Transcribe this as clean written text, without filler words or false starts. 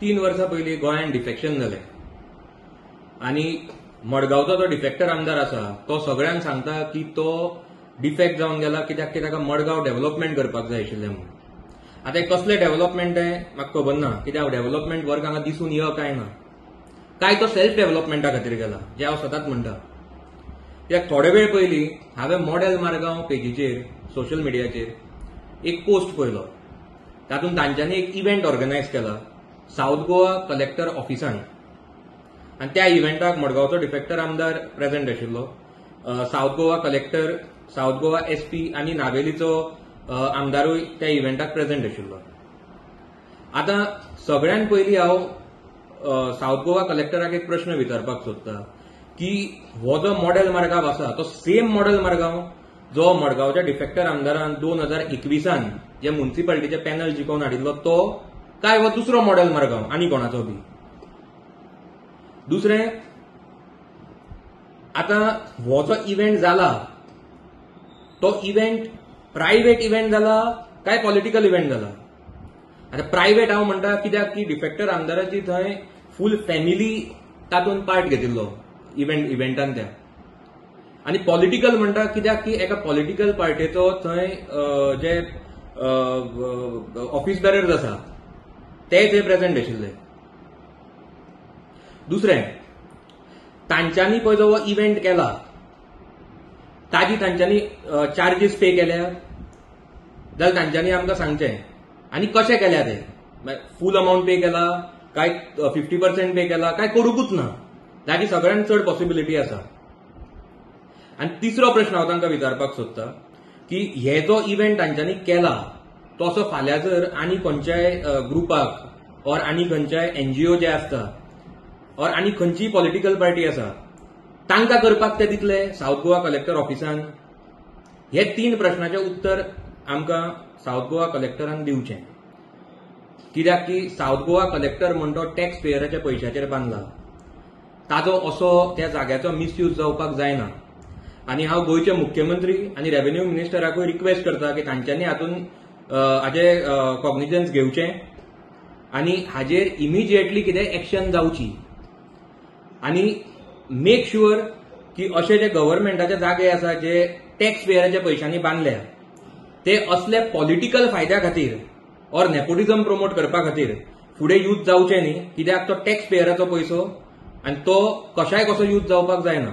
3 वर्सां पयलीं गोंयांत डिफेक्शन जालें आनी मडगांवचो जो डिफेक्टर आमदार आसा तो सगळ्यांक सांगता की तो डिफेक्ट जावन गेला कित्याक की ताका मडगांव डेव्हलपमेंट करपाक जाय आशिल्लें म्हणून. आतां कसलें डेव्हलपमेंट तें म्हाका खबर ना, कित्याक डेव्हलपमेंट वर्क हांगा दिसून यो काय ना, काय तो सेल्फ डेव्हलपमेंटा खातीर गेला जें हांव सदांच म्हणटा. कित्याक थोडे वेळ पयलीं हांवें मॉडेल मारगांव पेजीचेर सोशल मिडियाचेर एक पोस्ट पळयलो, तातूंत तांच्यांनी एक इव्हेंट ऑर्गनायज केला सावथ गोवा कलेक्टर ऑफिसान आनी त्या इव्हेंटाक मडगांवचो डिफेक्टर आमदार प्रेझेंट आशिल्लो, South Goa collector, South Goa SP आनी नावेलीचो आमदारूय त्या इव्हेंटाक प्रेझेंट आशिल्लो. आतां सगळ्यांत पयलीं हांव सावथ गोवा कलेक्टराक एक प्रश्न विचारपाक सोदता की हो जो मॉडेल मारगांव आसा तो सेम मॉडेल मारगांव जो मडगांवच्या डिफेक्टर आमदारान 2021 जे म्युनिसिपालिटीचे पॅनल जिखोवन हाडिल्लो तो काय हो दुसरो मॉडेल मारगांव आनी कोणाचो बी. दुसरें, आतां हो जो इव्हेंट जाला तो इव्हेंट प्रायव्हेट इव्हेंट जाला काय पॉलिटिकल इव्हेंट जाला? आतां प्रायव्हेट हांव म्हणटा कित्याक की डिफेक्टर आमदाराची थंय फूल फॅमिली तातूंत पार्ट घेतिल्लो इव्हेंटान त्या, आनी पॉलिटिकल म्हणटा कित्याक की एका पॉलिटिकल पार्टेचो थंय जे ऑफिस बेरर्स आसा ते थंय प्रेझेंट आशिल्ले. दुसरें, तांच्यांनी पळय जो इव्हेंट केला ताजी तांच्यांनी चार्जीस पे केल्या जाल्यार तांच्यांनी आमकां सांगचें आनी कशें केल्या ते, फूल अमावंट पे केला काय 50% पे केला काय करूंकूच ना, ताजी सगळ्यांत चड पॉसिबिलिटी आसा. आनी तिसरो प्रश्न हांव तांकां विचारपाक सोदता की हे जो इव्हेंट तांच्यांनी केला तो असो फाल्यां जर आनी खंयच्याय ग्रुपाक ऑर आनी खंयच्याय एनजीओ जे आसता ऑर आनी खंयचीय पॉलिटिकल पार्टी आसा तांकां करपाक ते दितले सावथ गोवा कलेक्टर ऑफिसान? हे 3 प्रश्नाचें उत्तर आमकां सावथ गोवा कलेक्टरान दिवचें, कित्याक की सावथ गोवा कलेक्टर म्हण तो टॅक्स पेयराच्या पयशाचेर बांदला, ताजो असो त्या जाग्याचो मिसयूज जावपाक जायना. आनी हांव गोंयचे मुख्यमंत्री आनी रेव्हेन्यू मिनिस्टराकूय रिक्वेस्ट करता की तांच्यांनी हातूंत हाजे कॉग्निजन्स घेवचें आनी हाजेर इमिजिएटली कितें एक्शन जावची आनी मेक शुअर की अशे जे गव्हर्मेंटाचे जागे आसा जे टॅक्स पेयराच्या पयशांनी बांदल्या ते असले पॉलिटिकल फायद्या खातीर ऑर नेपोटिझम प्रमोट करपा खातीर फुडें यूज जावचे न्ही, कित्याक तो टॅक्स पेयराचो पयसो आनी तो कशाय कसो यूज जावपाक जायना.